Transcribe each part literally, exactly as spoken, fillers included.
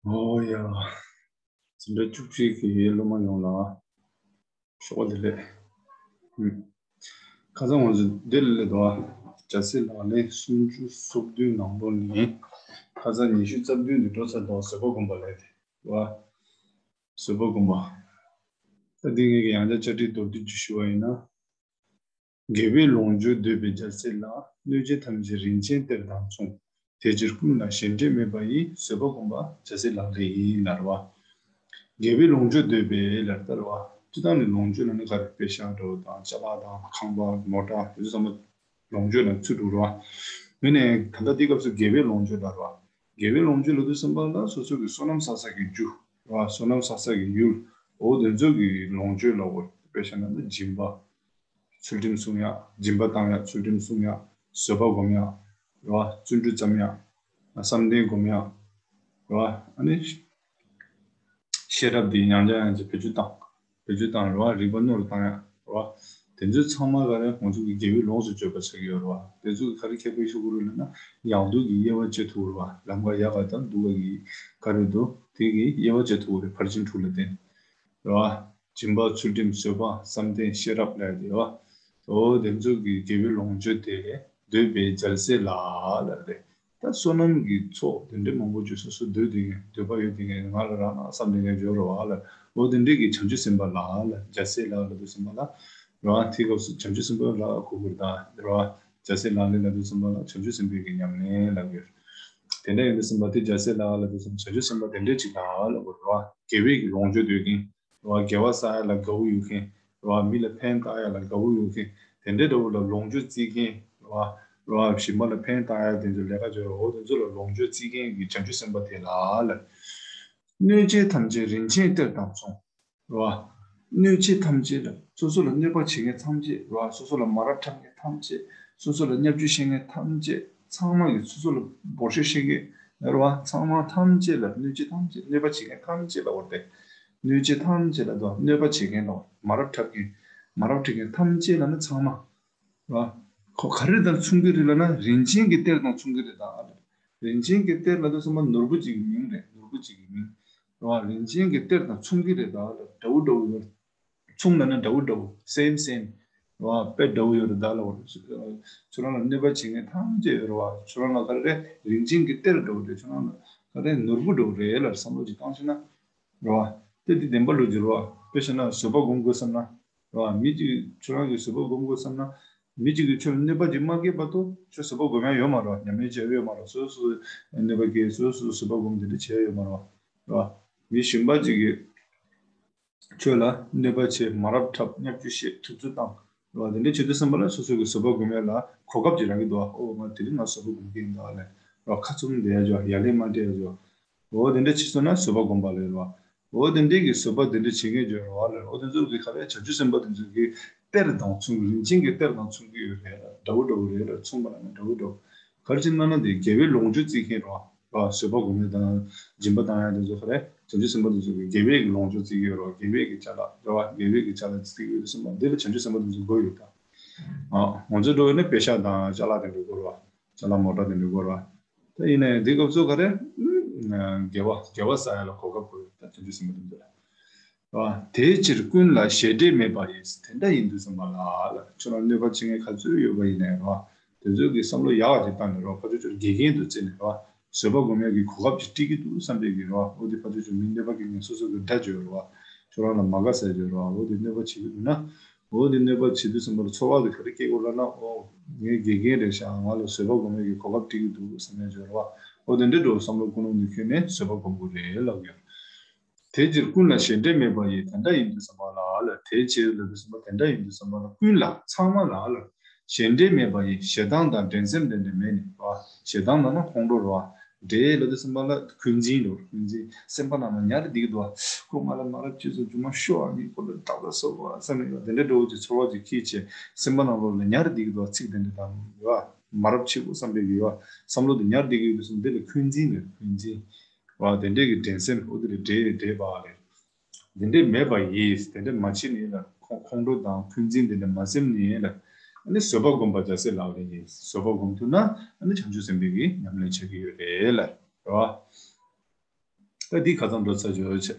ཨོ་ཡ། འཛིན་གྲྭ་བཅུ་གཅིག་གི་སློབ་མ་ཡོངས་ལ་ཞོགས་པ་བདེ་ལེགས། ཨུམ། ཁ་སང་ང་ཚོ་འདི་ལ་སླེབས་འདུག་ཨ། རྒྱལ་སྲས་ལག་ལེན་སུམ་ཅུ་སོ་བདུན་ནང་དོན་ནི། ཁ་སང་ཉི་ཤུ་རྩ་བདུན་དུ་འགྲོ་ཚར་འདུག་བཟོད་པ་སྒོམ་པ་ལབ་དེ་རེད་བ། བཟོད་པ་སྒོམ་པ། ད་འདི་ངེད་ཀྱི་ཡང་བསྐྱར་བཅར་འདྲིའི་མདོར་བསྡུས་ཅིག་ཞུ་བ་ཡིན་ན། དགེ་བའི་ལོངས་སྤྱོད་འདོད་པའི་རྒྱལ་སྲས་ལག། གནོད་བྱེད་ཐམས་ཅད་རིན་ཆེན་གཏེར་དང་མཚུངས། དེ་ཕྱིར་ཀུན་ལ་ཞེ་འགྲས་མེད་པ་ཡིས། བཟོད་པ་སྒོམ་པ་རྒྱལ་སྲས་ལག་ལེན་ཡིན་ལབ་རེད་བ། དགེ་བའི་ལོངས་སྤྱོད་འདོད་པའི་ལབ་ད་རེད་བ། སྤྱིར་བཏང་ནས་ལོངས་སྤྱོད་ལབ་ན་ག་རེ་པེ་ཤག་འདྲ་བོ་དང་ཅ་ལག་དང་ཁང་པ་མོ་ཊ་དེ་ཚོ་ཚང་མ་ལོངས་སྤྱོད་ལ་ཚུད་འགྲོ་རེད་བ། ཡིན་ནའི་ད་ལྟ་འདི་སྐབས་སུ་དགེ་བའི་ལོངས་སྤྱོད་ལབ་རེད་བ། དགེ་བའི་ལོངས་སྤྱོད་ལབ་དུས་ཙམ་པ་ལ་སོ་སོ་གི་བསོད་ནམས་བསགས་ས་གི་རྒྱུ་རེད་བ། བསོད་ནམས་བསགས་ས་གི་ཡུལ། འོ་དེ་ཚོ་གི་ལོངས་སྤྱོད་ལབ་དགོས་རེད། དཔེ་བཞག་ན་ད་སྦྱིན་པ། ཚུལ་ཁྲིམས་སྲུང་ཡག་སྦྱིན་པ་བཏང་ཡག་ཚུལ་ཁྲིམས་སྲུང་ཡག་བཟོད་པ་སྒོམ་ཡག་རེད་བ། བརྩོན་འགྲུས་བརྩམ་ཡག་བསམ་གཏན་སྒོམ་ཡག་རེད་བ། ཨ་ནི། ཤེས་རབ་དེ་ཡང་བསྐྱར་ཡང་བསྐྱར་བེད་སྤྱོད་བཏང་། བེད་སྤྱོད་བཏང་རེད་བ། རིག་པ་རྣོ་རུ་བཏང་ཡག་རེད་བ། དེ་ཚོ་ཚང་མ་ག་རེ་ང་ཚོ་གི་དགེ་བའི་ལོངས་སུ་སྤྱོད་པ་ཆགས་ཀྱི་ཡོད་རེད་བ། དེ་ཚོ་གི་ག་རེ་ཁྱད་པར་ཤོར་གི་རེད་ལབ་ན། ཡག་སྡུག་གི་དབྱེ་བ་འབྱེད་ཐུབ་རེད་བ། ལམ་ཁ་ཡག་ག་དང་སྡུག་ག་གི་ག་རེ་འདུག་དེ་གི་དབྱེ་བ་འབྱེད་ཐུབ་རེད། ཕར་ཕྱིན་དྲུག་ལ་བརྟེན། རེད་བ། སྦྱིན་པ་ཚུལ་ཁྲིམས་བཟོད་པ་བསམ་གཏན་ཤེས་རབ་ལབ་དེ་བ། འོ་དེ་ཚོ་གི་དགེ་བའི་ལོངས་སྤྱོད་དེ་འདོད་པའི་རྒྱལ་སྲས་ལག་ལབ་དེ། ད་བསོད་ནམས་ཀྱི་ཚོགས་དེ་འདྲའི་མང་པོ་ཅིག་སོ་སོ་འདོད་དེ་ངས་འདོད་པ་ཡོད་དེ་ངས་ང་ལ་རག་ན་བསམ་དེ་ངས་འབྱོར་རོ་ཨ་ལ། འོ་དེ་འདྲའི་གི་བྱང་ཆུབ་སེམས་དཔའ་ལག་ལ་རྒྱལ་སྲས་ལག་ལ་དུ་སེམས་དཔའ་ལ། རེད་བ། དེའི་སྐབས་སུ་བྱང་ཆུབ་སེམས་དཔའ་ལ་གོ་དགོས་རེད་ད། རེད་བ། རྒྱལ་སྲས་ལག་ལེན་ལ་དུ་སེམས་དཔའ་ལ་བྱང་ཆུབ་སེམས་དཔའི་གི་ཉམས་ལེན་ལབ་ཡོད། དེ་འདྲ་ཡིན་དུས་ཙམ་པ་དེ་རྒྱལ་སྲས་ལག་ལ་དུ་སེམས་བྱང་ཆུབ་སེམས་དཔའ་དེ་འདྲའི་ཅིག་ལག་ལ་གོ་རེད་བ། དགེ་བའི་གི་ལོངས་སྤྱོད་འདོད་མཁན། རེད་བ། དགེ་བ་བསགས་ཡ་ལ་དགའ་བོ་ཡོད་མཁན། རེད་བ། མི་ལ་ཕན་བཏགས་ཡ་ལ་དགའ་བོ་ཡོད་མཁན། དེ་འདྲའི་འདྲ་བོ་ལ་ལོངས་སྤྱོད་བརྩི་མཁན། རེད་བ། རེད་བ། གཞན་པ་ལ་ཕན་བཏགས་ཡ་དེ་ཚོ་ལས་ཀ་བྱེད་རོགས་འོ་དེ་ཚོ་ལ་ལོངས་སྤྱོད་བརྩི་མཁན་གྱི་བྱང་ཆུབ་སེམས་དཔའ་དེ་ལ་ལ། གནོད་བྱེད་ཐམས་ཅད་རིན་ཆེན་གཏེར་དང་མཚུངས། རེད་བ། གནོད་བྱེད་ཐམས་ཅད་ལ་སོ་སོ་ལ་གནོད་པ་བྱེད་མཁན་ཐམས་ཅད་རེད་བ། སོ་སོ་ལ་མ་རབས་འཁྲབ་མཁན་ཐམས་ཅད། སོ་སོ་ལ་བརྙས་བཅོས་བྱེད་མཁན་ཐམས་ཅད་ཚང་མ་གིས་སོ་སོ་ལ་འབོར་ཤོག་བཤད་མཁན་རེད་བ། ཚང་མ་ཐམས་ཅད་ལ་གནོད་བྱེད་ཐམས་ཅད་གནོད་པ་བྱེད་མཁན་ཐམས་ཅད་ལ་འོར་ཏེ། གནོད་བྱེད་ཐམས་ཅད་ལ་དོ་གནོད་པ་བྱེད་མཁན་ལ་མ་རབས་འཁྲབ་མཁན་མ་རབས་འཁྲབ་མཁན་ཐམས་ཅད་ལ་ནི་ཚང་མ་རེད་བ། ཁོ་ག་རེ་དང་མཚུངས་ཀྱི་རེད་ལབ་ན་རིན་ཆེན་གྱི་གཏེར་དང་མཚུངས་ཀྱི་རེད་ད། རིན་ཆེན་གྱི་གཏེར་ལབ་དུས་ཙམ་པ་ནོར་བུ་གཅིག་གི་མིང་རེད། ནོར་བུ་གཅིག་གི་མིང་རེད་བ། རིན་ཆེན་གྱི་གཏེར་དང་མཚུངས་ཀྱི་རེད་ད། འདྲ་བོ་འདྲ་བོ་ཡོད། མཚུངས་ལབ་ན་འདྲ་བོ་འདྲ་བོ། same same རེད་བ། དཔེ་འདྲ་བོ་ཡོད་རེད་ད་ལབ་པ་རེད། ཁྱོད་རང་ལ་གནོད་པ་བྱེད་མཁན་ཐམས་ཅད་ཡོད་རེད་བ། ཁྱོད་རང་ལ་ག་རེ་རེད། རིན་ཆེན་གྱི་གཏེར་འདྲ་བོ་རེད། ཁྱོད་རང་ལ་ག་རེ་ནོར་བུ་འདྲ་བོ་རེད་ལབ་བསམ་བློ་ཅིག་བཏང་ཤེས་ན་རེད་བ། དེ་དེ་བདེན་པ་ལོ་རྒྱུ་རེད་བ། དཔེ་བྱས་ན་བཟོད་པ་སྒོམ་དགོས་བསམ་ན། རེད་བ། མི་གཅིག་ཁྱོད་རང་གིས་བཟོད་པ་སྒོམ་དགོས་བསམ་ན། མི་གཅིག་གིས་ཁྱོད་ལ་གནོད་པ་ཅིག་མ་བསྐྱལ་བར་དུ་ཁྱོད་བཟོད་པ་སྒོམ་ཡ་ཡོད་མ་རེད་བ། ཉམས་ལེན་བྱེད་ཡ་ཡོད་མ་རེད་བ། སོ་སོ་གནོད་པ་བསྐྱལ། སོ་སོ་བཟོད་པ་སྒོམ་དེ་འདྲ་བྱེད་ཡ་ཡོད་མ་རེད་བ། རེད་བ། མི་གཞན་པ་ཅིག་གིས་ཁྱོད་ལ་གནོད་པ་བྱེད། མ་རབས་འཁྲབ། བརྙས་བཅོས་བཤད། ཐུབ་ཚོད་བཏང་། རེད་བ། དེ་འདྲ་བྱེད་དུས་ཙམ་པ་ལ་སོ་སོ་གིས་བཟོད་པ་སྒོམ་ཡ་ལ་གོ་སྐབས་ཅིག་རག་གི་འདུག་བ། ཨོ་ང་དེ་རིང་ང་བཟོད་པ་སྒོམ་གྱི་ཡིན་ད་ལབ། རེད་བ། ཁ་བཙུམ་བསྡད་ཡ་ཅིག་ཡ་ལན་མ་སྤྲད་ཡ་ཅིག་འོ་དེ་འདྲ་བྱས་སོང་ན་བཟོད་པ་སྒོམ་པ་ལབ་རེད་བ། འོ་དེ་འདྲའི་གི་བཟོད་པ་དེ་འདྲ་བྱེད་མཁན་ཅིག་ཡོད་རེད་བ་ལབ། འོ་དེ་ཚོ་གི་ག་རེ་བྱང་ཆུབ་སེམས་དཔའ་དེ་ཚོ་གི་གཏེར་དང་མཚུངས། རིན་ཆེན་གྱི་གཏེར་དང་མཚུངས་ཀྱི་ཡོད་རེད་ལབ། འདྲ་བོ་འདྲ་བོ་རེད་ལབ། མཚུངས་པ་ལབ་ན་འདྲ་བོ་འདྲ་བོ། ག་རེ་བྱས་ན་ན་དེ་དགེ་བའི་ལོངས་སྤྱོད་བརྩི་མཁན་རེད་བ། བཟོད་པ་སྒོམ་ཡ་དང་སྦྱིན་པ་བཏང་ཡ་དེ་ཚོ་ག་རེ་བྱང་ཆུབ་སེམས་དཔའ་དེ་ཚོ་གི་དགེ་བའི་གི་ལོངས་སྤྱོད་བརྩི་གི་ཡོད་རེད་བ། དགེ་བའི་གི་ཅ་ལག་རེད་བ། དགེ་བའི་གི་ཅ་ལག་བརྩི་གི་ཡོད་དུས་ཙམ་པ་འདི་ལ་བྱང་ཆུབ་སེམས་དཔའ་དེ་ཚོ་དགོས་ཡོད་ད། ཨ། ང་ཚོའི་འགྲོ་བའི་ནི་པེ་ཤ་དང་ཅ་ལག་དེ་འདྲ་དགོས་རེད་བ། ཅ་ལག་མོ་ཊ་དེ་འདྲ་དགོས་རེད་བ། ད་ཡིན་ནའི་འདི་སྐབས་སུ་ག་རེ། ཨ། དགེ་བ་དགེ་བ་བསགས་ཡ་ལ་གོ་སྐབས་དགོས་ཡོད་ད། བྱང་ཆུབ་སེམས་དཔའ་དེ་ཚོ་ལ། རེད་བ། དེའི་ཕྱིར་ཀུན་ལ་ཞེ་འགྲས་མེད་པ་ཡིས། དེ་འདྲ་ཡིན་དུས་ཙམ་པ་ལ་ལ་ཁྱོད་རང་གནོད་པ་བྱེད་མཁན་ག་ཚོད་ཡོད་པ་ཡིན་ནའི་རེད་བ། དེ་ཚོ་གི་བསམ་བློ་ཡག་ག་ཅིག་བཏང་ནས་རེད་བ། ཕར་ཕྱོགས་ཚུར་འགལ་རྐྱེན་དུ་བརྩིས་ནས་རེད་བ། བཟོད་པ་སྒོམ་ཡག་གི་གོ་སྐབས་ཅིག་སྤྲད་ཀྱི་འདུག་བསམ་པའི་གི་རེད་བ། འོ་དེ་ཕར་ཕྱོགས་ཚུར་མི་གནོད་པ་སྐྱེལ་མཁན་སོ་སོ་གི་དགྲ་ཅིག་ཡོད་རེད་བ། ཁྱོད་རང་ལ་མ་དགའ་ས་ཅིག་ཡོད་རེད་བ། འོ་དེ་གནོད་པ་བྱེད་ཀྱི་འདུག་ན། འོ་དེ་གནོད་པ་བྱེད་དུས་ཙམ་པ་ལ་ཚོར་བ་དེ་ག་རེ་སྐྱེ་དགོས་ལབ་ན། ཨོ། ངའི་དགེ་རྒན་རེད་ཤག་ང་ལ་བཟོད་པ་སྒོམ་ཡག་གི་གོ་སྐབས་སྤྲད་ཀྱི་འདུག་བསམ་ཡག་ཅིག་ཡོད་རེད་བ། འོ་དེ་འདྲའི་འགྲོ་བསམ་བློ་ཀུན་སློང་དེ་ཁྱོན་ནས་བཟོད་པ་སྒོམ་དགོས་རེད་ལབ་ཡོད། དེའི་ཕྱིར་ཀུན་ལ་ཞེ་འགྲས་མེད་པ་ཡིས། དེ་འདྲ་ཡིན་དུས་ཙམ་པ་ལ་ལ། དེའི་ཕྱིར་ལབ་དུས་ཙམ་པ་དེ་འདྲ་ཡིན་དུས་ཙམ་པ་ལ་ཀུན་ལ་ཚང་མ་ལ་ལ། ཞེ་འགྲས་མེད་པ་ཡིས། ཞེ་སྡང་དང་འགྲན་སེམས་དེ་འདྲ་མེད་ནས་རེད་བ། ཞེ་སྡང་ལབ་ན་ཁོང་ཁྲོ་རེད་བ། འགྲས་ལབ་དུས་ཙམ་པ་ལ་འཁོན་འཛིན་རེད་བ། འཁོན་འཛིན། སེམས་པ་ནང་ལ་ཉར་བསྡད་ཀྱི་འདུག་བ། ཁོ་ང་ལ་མ་རབས་ཅིག་བཟོ། རྒྱུ་མ་ཤོར་བ་ནི་ཁོ་ལ་ཏག་ཏག་བཟོ་དགོས་བསམ་ནས་དེ་འདྲ་འདྲ་བོ་ཅིག་ཚོར་བ་ཅིག་འཁྱེར་བྱས་སེམས་པ་ནང་ལོགས་ལ་ཉར་བསྡད་ཀྱི་འདུག་བ། ཚིག་དེ་འདྲ་དང་རེད་བ། མ་རབས་ཆེ་པོ་བསམ་པའི་གི་བ། བསམ་བློ་དེ་ཉར་བསྡད་ཀྱི་ཡོད་དུས་ཙམ་འདི་ལ་འཁོན་འཛིན་རེད། འཁོན་འཛིན། བ་དེ་འདྲས་ཀྱི་འགྲན་སེམས། འོ་དེ་ལ་འདྲེས་འདྲེས་པ་རེད། དེ་འདྲས་མེད་པ་ཡིས། དེ་འདྲས་མ་བྱས་ནས་ལ་ཁོང་ཁོང་ཁྲོ་དང་འཁོན་འཛིན་དེ་འདྲས་མ་སེམས་ནས་ལ། ཨ་ནི་བཟོད་པ་སྒོམ་པ་རྒྱལ་སྲས་ལག་ལེན་ཡིན། བཟོད་པ་སྒོམ་ཐུབ་ན་ཨ་ནི་བྱང་ཆུབ་སེམས་དཔའི་གི་ཉམས་ལེན་ཆགས་ཀྱི་ཡོད་རེད་ལ། རེད་བ། ད་འདི་ཁ་སང་འགྲོ་ཚར་ཡོད་ཆེ།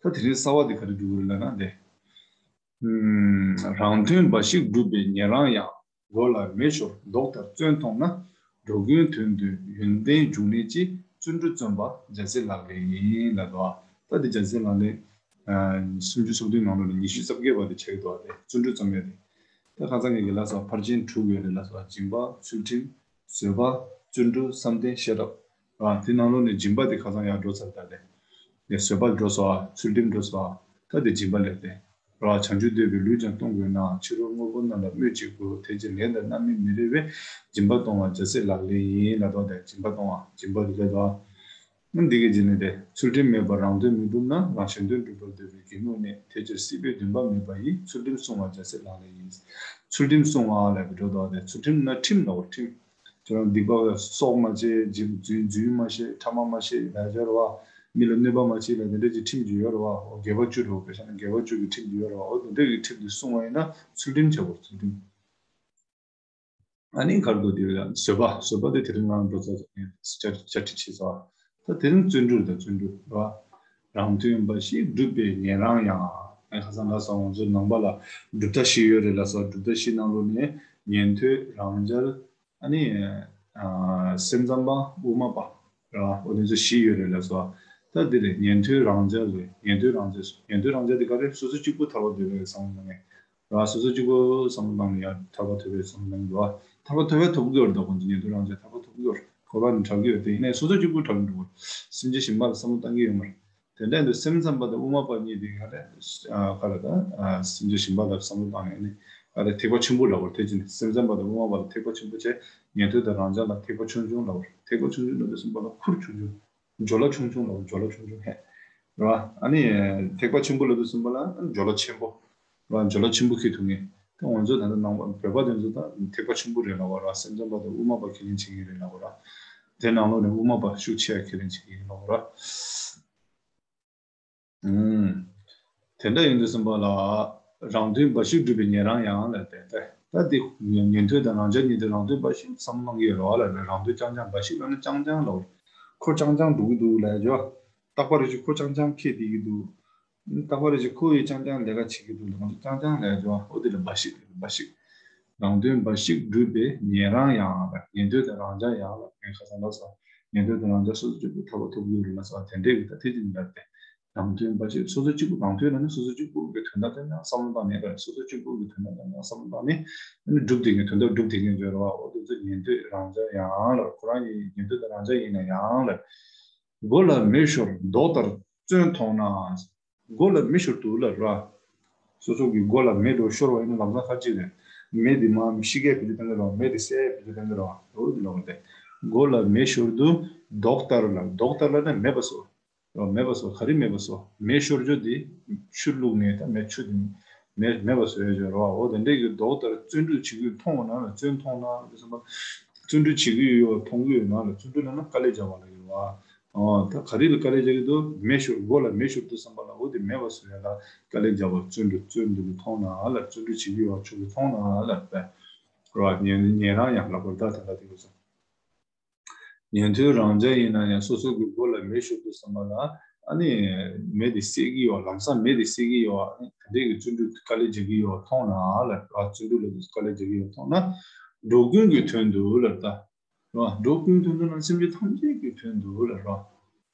ད་དེ་རིང་གསར་བ་འདི་ག་རེ་འདུག་རེད་ལབ་ན་འདི། ཨུམ། རང་དོན་འབའ་ཞིག་སྒྲུབ་པའི་ཉན་རང་ཡང་། མགོ་ལ་མེ་ཤོར་མདོག་ལྟར་བརྩོན་མཐོང་ན། འགྲོ་ཀུན་དོན་དུ་ཡོན་ཏན་འབྱུང་གནས་ཀྱི། བརྩོན་འགྲུས་བརྩོན་པ་རྒྱལ་སྲས་ལག་ལེན་ཡིན་ལབ་འདུག་ད་འདི་རྒྱལ་སྲས་ལག་ལེན། ཨ། སུམ་ཅུ་སོ་བདུན་ནང་ལོགས་ལ་ཉི་ཤུ་རྩ་བརྒྱད་པ་དེ་ཆགས་ཀྱི་འདུག་བ། དེ་བརྩོན་འགྲུས་བརྩོན་ཡས་དེ། ད་ཁ་སང་ངས་ཀྱི་ལ་སོགས་ཕར་ཕྱིན་དྲུག་ཡོད་རེད་ལ་སོགས། སྦྱིན་པ། ཚུལ་ཁྲིམས། བཟོད་པ། བརྩོན་འགྲུས། བསམ་གཏན། ཤེས་རབ། ཨ། དེ་ནང་ལོགས་ནས་སྦྱིན་པ་དེ་ཁ་སང་ཡར་འགྲོ་ཚར། ད་དེ། དེ་བཟོད་པ་འགྲོ་སོང་ཨ། ཚུལ་ཁྲིམས་འགྲོ་སོང་ཨ། ད་དེ་སྦྱིན་པ་ལས་དེ། ར། བྱང་ཆུབ་འདོད་པའི་ལུས་ཀྱང་གཏོང་དགོས་ན། ཕྱི་རོལ་དངོས་པོ་རྣམས་ལ་སྨོས་ཅི་དགོས། དེ་ཕྱིར་ལས་དང་རྣམ་སྨིན་མི་རིགས་པའི། སྦྱིན་པ་གཏོང་བ་རྒྱལ་སྲས་ལག་ལེན་ཡིན་ལབ་འདུག་སྟེ། སྦྱིན་པ་གཏོང་བ། སྦྱིན་པ་རེད་ལབ་འདུག་འདི་གི་རྗེས་ནས་དེ། ཚུལ་ཁྲིམས་མེད་པར་རང་དོན་མི་འགྲུབ་ན། རང་གཞན་དོན་སྒྲུབ་པར་འདོད་པའི་གད་མོ་ནི། དེ་ཕྱིར་སྲིད་པའི་འདུན་པ་མེད་པ་ཡིས། ཚུལ་ཁྲིམས་བསྲུང་བ་རྒྱལ་སྲས་ལག་ལེན་ཡིན། ཚུལ་ཁྲིམས་བསྲུང་བ་ལབ་པའི་འགྲོ་འདུག་སྟེ། ཚུལ་ཁྲིམས་ན་ཁྲིམས་ལ་བ་ཁྲིམས། ཁྱོད་རང་སྡིག་པ་སྲོག་མ་བཅད། རྫུན་རྫུན་མ་བཤད། ཕྲ་མ་མ་བཤད་ལབ་ཡོད་རེད་བ། མི་ལ་གནོད་པ་མ་བྱེད་ལབ་དེ་འདྲ་གྱི་ཁྲིམས་ཅིག་ཡོད་རེད་བ། འོ་དགེ་བ་བཅུ་རེད་བ། དཔེ་བཞག་ན་དགེ་བ་བཅུ་གི་ཁྲིམས་ཅིག་ཡོད་རེད་བ། འོ་དེ་འདྲ་གི་ཁྲིམས་དེ་སྲུང་བ་ཡིན་ན་ཚུལ་ཁྲིམས་བྱ་དགོས། ཚུལ་ཁྲིམས། ཨ་ནི་ག་རེ་འདུག་དེ་ལ་བཟོད་པ། བཟོད་པ་དེ་དེ་རིང་ང་འགྲོ་ཚར་ཚར་ནས་བཅར་བཅར་འདྲི་བྱས་ཚར་བ། ད་དེ་རིང་བརྩོན་འགྲུས་དང་བརྩོན་འགྲུས་རེད་བ། རང་དོན་འབའ་ཞིག་སྒྲུབ་པའི་ཉན་རང་ཡང་། ཨ། ཁ་སང་ལ་སོགས་ང་ཚོའི་ནང་པ་ལ་གྲུབ་མཐའ་བཞི་ཡོད་རེད་ལ་སོགས། གྲུབ་མཐའ་བཞི་ནང་ལོགས་ནས་ཉན་ཐོས་རང་རྒྱལ། ཨ་ནི། ཨ། སེམས་ཙམ་པ། དབུ་མ་པ། ར། འོ་དེ་ཚོ་བཞི་ཡོད་རེད་ལ་སོགས། ད་འདི་རེད། ཉན་ཐོས་རང་རྒྱལ་རེད། ཉན་ཐོས་རང་རྒྱལ། ཉན་ཐོས་རང་རྒྱལ་དེ་ག་རེ། སོ་སོ་གཅིག་པུ་ཐར་པ་ཐོབ་པའི་བསམ་བློ་བཏང་ནས། ར། སོ་སོ་གཅིག་པུ་བསམ་བློ་བཏང་ནས་ཡར་ཐར་པ་ཐོབ་པའི་བསམ་བློ་བཏང་གི་འདུག་ཐར་པ་ཐོབ་པའི་ཐོབ་ཀྱི་ཡོད་རེད། ད་ཁོང་ཚོ་ཉན་ཐོས་རང་རྒྱལ་ཐར་པ་ཐོབ་ཀྱི་ཡོད་རེད། འཁོར་བ་ནས་ཐར་གྱི་ཡོད་དེ། ཡིན་ནའི་སོ་སོ་གཅིག་པུ་ཐར་གྱི་འདུག་སེམས་ཅན་གཞན་པ་ལ་བསམ་བློ་བཏང་གི་ཡོད་མ་རེད། དེ་འདྲ་ཡིན་དུས་སེམས་ཙམ་པ་དང་དབུ་མ་པ་གཉིས་དེ་ག་རེ། ཨ། ག་རེ་ད། ཨ། སེམས་ཅན་གཞན་པ་ལ་བསམ་བློ་བཏང་ནས་ནི། ག་རེ། ཐེག་པ་ཆེན་པོ་ལབ་པ་རེད། དེ་ཕྱིར་ནི་སེམས་ཙམ་པ་དང་དབུ་མ་པ་ལ་ཐེག་པ་ཆེན་པོ་བྱས། ཉན་ཐོས་དང་རང་རྒྱལ་ལ་ཐེག་པ་ཆུང་ཆུང་ལབ་པ་རེད། ཐེག་པ་ཆུང་ཆུང་ལབ་དུས་ཙམ་པ་ལ་ཁུར་ཆུང་ཆུང་། འཇོ་ལ་ཆུང་ཆུང་ལབ། འཇོ་ལ་ཆུང་ཆུང་ཧེ། རེད་བ། ཨ་ནི་ཐེག་པ་ཆེན་པོ་ལབ་དུས་ཙམ་པ་ལ་འཇོ་ལ་ཆེན་པོ། རེད་བ། འཇོ་ལ་ཆེན་པོ་འཁྱེར་ཐུབ་མཁན། ད་ང་ཚོ་ད་ལྟ་ནང་པ་བོད་པ་དེ་ཚོ་ད་ཐེག་པ་ཆེན་པོ་རེད་ལབ་པ་རེད་བ། སེམས་ཙམ་པ་དང་དབུ་མ་པ་ཁས་ལེན་བྱེད་མཁན་རེད་ལབ་པ་རེད། དེ་ནང་ལོགས་ནས་དབུ་མ་པ་ཤུགས་ཆེ་ཁས་ལེན་བྱེད་མཁན་ལབ་པ་རེད། ཨུམ། དེ་འདྲ་ཡིན་དུས་ཙམ་པ་ལ། རང་དོན་འབའ་ཞིག་སྒྲུབ་པའི་ཉན་རང་ཡང་ལབ་དེ། ད་ད་དེ་ཉན་ཉན་ཐོས་དང་རང་རྒྱལ་གཉིས་དེ་རང་དོན་འབའ་ཞིག་བསམ་བློ་གཏོང་གི་ཡོད་རེད་བ་ལ། རང་དོན་རྐྱང་རྐྱང་། འབའ་ཞིག་ལབ་ན་རྐྱང་རྐྱང་ལབ། ཁོ་རྐྱང་རྐྱང་འགྲོ་གི་འདུག་ལབ་ཡ་ཅོ། རྟག་པ་རེ་ཞིག་ཁོ་རྐྱང་རྐྱང་འཁྱེར་བསྡད་ཀྱི་འདུག་རྟག་པ་རེ་ཞིག་ཁོ་ཡི་རྐྱང་རྐྱང་ལས་ཀ་བྱེད་ཀྱི་འདུག་ལབ་ན་རྐྱང་རྐྱང་ལབ་ཡ་ཅོ། འོ་དེ་ལ་འབའ་ཞིག་ལབ། འབའ་ཞིག་རང་དོན་འབའ་ཞིག་སྒྲུབ་པའི་ཉན་རང་ཡང་ལ། ཉན་ཐོས་དང་རང་རྒྱལ་ཡང་ལ། ངས་ཁ་སང་ལབ་སོང་། ཉན་ཐོས་དང་རང་རྒྱལ་སོ་སོ་གཅིག་པུ་ཐར་པ་ཐོབ་ཀྱི་ཡོད་རེད་ལབ་སོང་། དེ་འདྲའི་གི་ད་དེ་ཅི་འདྲ་སྟེ། རང་དོན་འབའ་ཞིག་སོ་སོ་གཅིག་པུ། རང་དོན་ལབ་ན་སོ་སོ་གཅིག་པུ་གི་དོན་དག་དེ་ནང་བསམ་བློ་བཏང་ནས་ལ། སོ་སོ་གཅིག་པུ་གི་དོན་དག་དེ་ནང་བསམ་བློ་བཏང་ནས། ཨ་ནི་སྒྲུབ་བསྡད་མཁན། དོན་དག་སྒྲུབ་བསྡད་མཁན་ཡོད་རེད་བ། འོ་དེ་ཚོ་ཉན་ཐོས་རང་རྒྱལ་ཡང་ལ། ཁོ་རང་གི་ཉན་ཐོས་དང་རང་རྒྱལ་ཡིན་ན་ཡང་ལ། མགོ་ལ་མེ་ཤོར་མདོག་ལྟར་བརྩོན་མཐོང་ན། མགོ་ལ་མེ་ཤོར་འདུག་ལབ་ར། སོ་སོ་གི་མགོ་ལ་མེ་འདྲ་ཤོར་བ་ཡིན་ན་ལམ་སང་ག་རེ་བྱེད་རེད། མེ་དེ་མར་ཤི་གའི་བེད་སྤྱོད་གཏང་གི་རེད་བ། མེ་དེ་བསད་ཡའི་བེད་སྤྱོད་གཏང་གི་རེད་བ། འོ་དེ་ལབ་པ་རེད། མགོ་ལ་མེ་ཤོར་འདུག་མདོག་ལྟར་ལ། མདོག་ལྟར་ལ་ནི་མེད་པ་བཟོ། རེད་བ། མེད་པ་བཟོ། ག་རེ་མེད་པ་བཟོ། མེ་ཤོར་རྒྱུ་དེ་ཆུ་བླུགས་ནས་ད་མེ་ཆུ་དེ་མེ་མེད་པ་བཟོ་ཡ་ཅིག་རེད་བ། འོ་དེ་འདྲའི་གི་མདོག་ལྟར་བརྩོན་འགྲུས་བྱེད་ཀྱི་ཡོད། མཐོང་བ་ན་ལ་བརྩོན་མཐོང་ན་ལ་བསམ་པ། བརྩོན་འགྲུས་བྱེད་ཀྱི་ཡོད་པ་མཐོང་གི་ཡོད་ན་ལ། བརྩོན་འགྲུས་ལབ་ན་དཀའ་ལས་རྒྱག་པ་ལ་ཡོད་བ། ཨོ། ད་ག་རེ་ལ་དཀའ་ལས་རྒྱག་གི་འདུག་མེ་ཤོར། མགོ་ལ་མེ་ཤོར་འདུག་བསམ་པ་ལ། འོ་དེ་མེད་པ་བཟོ་ཡ་ལ་དཀའ་ལས་རྒྱག་པ། བརྩོན་འགྲུས། བརྩོན་འགྲུས་མཐོང་ན་ལ། བརྩོན་འགྲུས་བྱེད་ཀྱི་ཡོད་པ་ཆོག་གི་མཐོང་ན་ལ་བས། རེད་བ། ཉན་ཉན་རང་ཡང་ལབ་པ་རེད། ད་ད་ལྟ་དེ་གོ་སོང་། ཉན་ཐོས་རང་རྒྱལ་ཡིན་ན་ཡང་སོ་སོ་གི་མགོ་ལ་མེ་ཤོར་འདུག་བསམ་པ་ལ། ཨ་ནི་མེ་དེ་བསད་ཀྱི་ཡོད། ལམ་སང་མེ་དེ་བསད་ཀྱི་ཡོད། ཨ་ནི་དེ་འདྲའི་གི་བརྩོན་འགྲུས་དཀའ་ལས་རྒྱག་གི་ཡོད་མཐོང་ན་ལ། རེད་བ། བརྩོན་འགྲུས་ལ་དཀའ་ལས་རྒྱག་གི་ཡོད་མཐོང་ན། འགྲོ་ཀུན་གྱི་དོན་དུ་ལ་ད། རེད་བ། འགྲོ་ཀུན་དོན་དུ་ན་སེམས་ཅན་ཐམས་ཅད་ཀྱི་དོན་དུ་ལ། རེད་བ།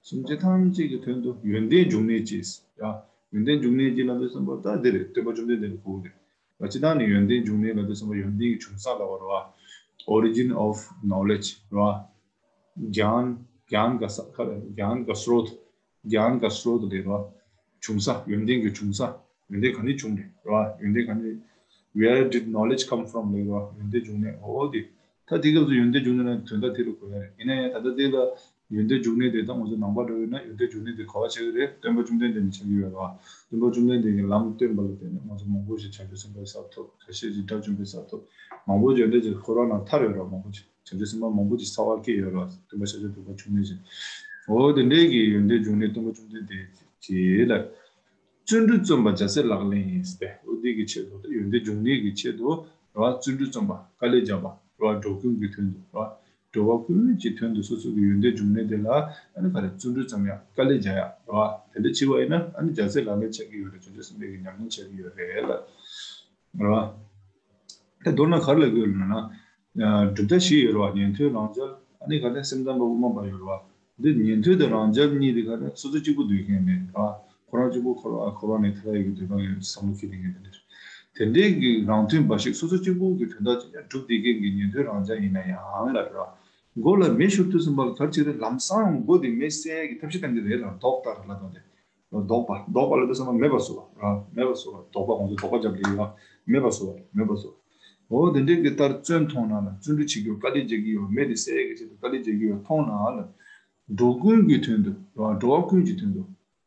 སེམས་ཅན་ཐམས་ཅད་ཀྱི་དོན་དུ་ཡོན་ཏན་འབྱུང་གནས་ཀྱི། ཡ། ཡོན་ཏན་འབྱུང་གནས་ཀྱི་ལབ་དུས་ཙམ་པ་ད་འདི་རེད། སྟོན་པ་བཅོམ་ལྡན་འདས་ལ་གོ་གི་རེད། སྤྱིར་བཏང་ནི་ཡོན་ཏན་འབྱུང་གནས་ལབ་དུས་ཙམ་པ་ཡོན་ཏན་གྱི་འབྱུང་ས་ལབ་པ་རེད་བ། Origin of knowledge རེད་བ། ज्ञान ज्ञान का स- ज्ञान का स्रोत ज्ञान का स्रोत ལབ་རེད་བ། འབྱུང་ས། ཡོན་ཏན་གྱི་འབྱུང་ས། ཡོན་ཏན་ག་ནས་བྱུང་རེད་བ། ཡོན་ཏན་ག་ནས། Where did knowledge come from ལབ་རེད་བ། ཡོན་ཏན་འབྱུང་གནས། འོ་དེ། ད་དེ་སྐབས་སུ་ཡོན་ཏན་འབྱུང་གནས་ལ་དོན་དག་དེ་ལ་གོ་ཡ་རེད། ཡིན་ན་ཡང་ད་ལྟ་དེ་ལ་ཡོན་ཏན་འབྱུང་གནས་དེ་ད་ང་ཚོ་ནང་པ་འདྲ་ཡོད་ན་ཡོན་ཏན་འབྱུང་གནས་དེ་ག་བ་ཆགས་ཀྱི་རེད། སྟོན་པ་བཅོམ་ལྡན་འདས་ནས་ཆགས་ཀྱི་ཡོད་རེད་བ། སྟོན་པ་བཅོམ་ལྡན་འདས་ཀྱིས་ལམ་སྟོན་པ་ལ་བརྟེན་ནས་ང་ཚོ་མང་པོ་ཞིག་བྱང་ཆུབ་སེམས་དཔའི་ས་ཐོབ། ཁ་ཤས་ཀྱིས་དགྲ་བཅོམ་པའི་ས་ཐོབ། མང་པོ་ཞིག་ཡོན་ཏན་ཅིག་འཁོར་བ་ནང་ཐར་ཡོད་རེད་བ། མང་པོ་ཞིག་བྱང་ཆུབ་སེམས་དཔའ་མང་པོ་ཅིག་ཚ་བ་སྐྱེས་ཡོད་རེད་བ། སྟོན་པ་ཤཱཀྱ་ཐུབ་པ་བྱུང་ནས་ཅིག་འོ་དེ་འདྲའི་གི་ཡོན་ཏན་འབྱུང་གནས་སྟོན་པ་བཅོམ་ལྡན་འདས་ཀྱིས་ལ། བརྩོན་འགྲུས་བརྩོན་པ་རྒྱལ་སྲས་ལག་ལེན་ཡིན་ཟེར་ཏེ། འོ་འདི་གི་ཆེད་དུ་ད་ཡོན་ཏན་འབྱུང་གནས་ཀྱི་ཆེད་དུ་རེད་བ། བརྩོན་འགྲུས་བརྩོན་པ། དཀའ་ལས་རྒྱག་པ་རེད་བ། འགྲོ་ཀུན་གྱི་དོན་དུ་རེད་བ། འགྲོ་བ་ཀུན་གྱི་དོན་དུ་སོ་སོ་གི་ཡོན་ཏན་འབྱུང་གནས་དེ་ལ་ཨ་ནི་ག་རེ་བརྩོན་འགྲུས་ཙམ་ཡང་དཀའ་ལས་རྒྱག་ཡག་རེད་བ། དེ་འདྲ་བྱས་པ་ཡིན་ན་ཨ་ནི་རྒྱལ་སྲས་ལག་ལེན་ཆགས་ཀྱི་ཡོད་རེད། བྱང་ཆུབ་སེམས་དཔའི་གི་ཉམས་ལེན་ཆགས་ཀྱི་ཡོད་རེད་ལ། རེད་བ། ད་མདོར་ན་ག་རེ་ལབ་ཀྱི་ཡོད་ལབ་ན། གྲུབ་མཐའ་བཞི་ཡོད་རེད་བ། ཉན་ཐོས་རང་རྒྱལ། ཨ་ནི་ག་རེ་སེམས་ཙམ་པ་དབུ་མ་པ་ཡོད་རེད་བ། འདི་ཉན་ཐོས་དང་རང་རྒྱལ་གཉིས་དེ་ག་རེ་སོ་སོ་གཅིག་པུ་འདོད་མཁན་མེད་རེད་བ། ཁོ་རང་གཅིག་པུ་འཁོར་བ་འཁོར་བ་ནས་ཐར་ཡག་གི་འདོད་པ་ཡོད་བསམ་བློ་འཁྱེར་མཁན་དེ་འདྲ། དེ་འདྲའི་གི་རང་དོན་འབའ་ཞིག་སོ་སོ་གཅིག་པུ་གི་དོན་དག་ཅིག་ཀྱང་སྒྲུབ་བསྡད་མཁན་གྱི་ཉན་ཐོས་རང་རྒྱལ་ཡིན་ན་ཡང་ལ་རེད་བ། མགོ་ལ་མེ་ཤོར་དུས་ཙམ་པ་ལ་ག་རེ་བྱེད་རེད། ལམ་སང་མགོ་དེ་མེ་བསད་ཡག་གི་ཐབས་ཤེས་གཏང་གི་རེད་ལ། ལྡོག་ལྟ་ར་ལ་དང་དེ། ལྡོག་པ། ལྡོག་པ་ལ་དེ་ཚང་མ་མེད་པ་བཟོ་བ་ར། མེད་པ་བཟོ་བ། ལྡོག་པ་ཁོང་ཚོ་ལྡོག་པ་རྒྱབ་ལེ་ཡོད་པ། མེད་པ་བཟོ་བ། མེད་པ་བཟོ་བ། འོ་དེ་འདྲའི་གི་ལྟར་བརྩོན་མཐོང་ན་ལ་བརྩོན་འགྲུས་བྱེད་ཀྱི་ཡོད། དཀའ་ལས་རྒྱག་གི་ཡོད། མེ་དེ་བསད་ཡག་གི་ཆེད་དུ་དཀའ་ལས་རྒྱག་གི་ཡོད་མཐོང་ན་ལ། འགྲོ་ཀུན་གྱི་དོན་དུ་ར། འགྲོ་བ་ཀུན་གྱི་དོན་དུ་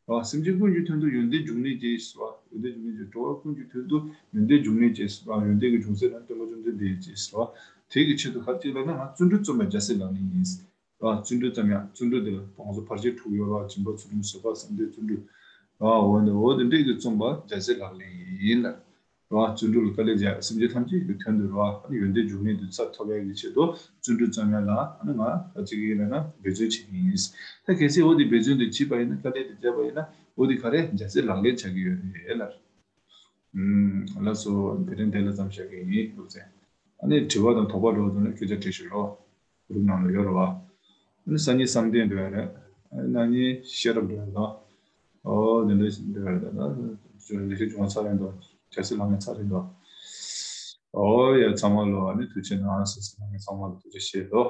ར། སེམས་ཅན་ཀུན་གྱི་དོན་དུ་ཡོན་ཏན་འབྱུང་གནས་ཀྱི་ཟེར་བ། ཡོན་ཏན་འབྱུང་གནས་ཀྱི། འགྲོ་བ་ཀུན་གྱི་དོན་དུ་ཡོན་ཏན་འབྱུང་གནས་ཀྱི་ཟེར་བ། ཡོན་ཏན་གྱི་འབྱུང་གནས་ལ་སྟོན་པ་བཅོམ་ལྡན་འདས་ཀྱི་ཟེར་བ། དེ་གི་ཆེད་དུ་ག་རེ་བྱེད་ལབ་ན་ང་བརྩོན་འགྲུས་རྩོམ་པའི་རྒྱལ་སྲས་ལག་ལེན་ཡིན། ར། བརྩོན་འགྲུས་ཙམ་ཡང་། བརྩོན་འགྲུས་དེ་ལ་ང་ཚོ་བར་ཆད་དྲུག་ཡོད་ར། སྦྱིན་པ་བརྩོན་འགྲུས། བཟོད་པ་བསམ་གཏན་བརྩོན་འགྲུས། ར། འོ་འདི་འོ་འདི་འདྲས་ཀྱི་རྩོམ་པ་རྒྱལ་སྲས་ལག་ལེན་ཡིན་ལ། ར། བརྩོན་འགྲུས་ལ་དཀའ་ལས་རྒྱག་སེམས་ཅན་ཐམས་ཅད་ཀྱི་དོན་དུ་ར། ཡོན་ཏན་འབྱུང་གནས་དེ་ཚད་ཐོབ་ཡག་གི་ཆེད་དུ་བརྩོན་འགྲུས་རྩོམ་ཡག་ལ་ང་ཅིག་ཡིན་ལ་ན་འབད་བརྩོན་བྱེད་ཀྱི་ཡིན། ད་གལ་སྲིད་འོ་དེ་འབད་བརྩོན་དེ་བྱས་པ་ཡིན་ན། དཀའ་ལས་དེ་བརྒྱབ་པ་ཡིན་ན་འོ་དེ་ག་རེ་རྒྱལ་སྲས་ལག་ལེན་ཆགས་ཀྱི་ཡོད་རེད་ལ། ལགས་སོ། དེ་རིང་དེ་ལ་ཙམ་བཞག་གི་ཡིན། ལུག་ཚན། ཨ་ནི་དྲི་བ་དང་དོགས་པ་འགྲོ་བ་དང་ནི་སྐད་ཆ་དྲིས་ཤིག་རོགས། རུབ་ནང་ལ་ཡོད་རེད་བ། ཨ་ནི་སང་ཉིན་བསམ་གཏན་འགྲོ་ཡ་རེད། ཨ་ནི་གནངས་ཉིན་ཤེས་རབ་འགྲོ་ཡ་དང་། ཨོ་དེ་འདྲ་འགྲོ་ཡ་རེད། ད་ལས་ཤིག་བྱུང་བ་ཚར་རེད་འདུག་རྒྱལ་སྲས་ལག་ལེན་ཚར་རེད་འདུག་ཨོ་ཡ་ཚང་མ་ལོ། ཨ་ནི་ཐུགས་རྗེ་གནང་། སོ་སོ་ཚང་མ་ལ་ཐུགས་རྗེ་ཆེ་ལོ།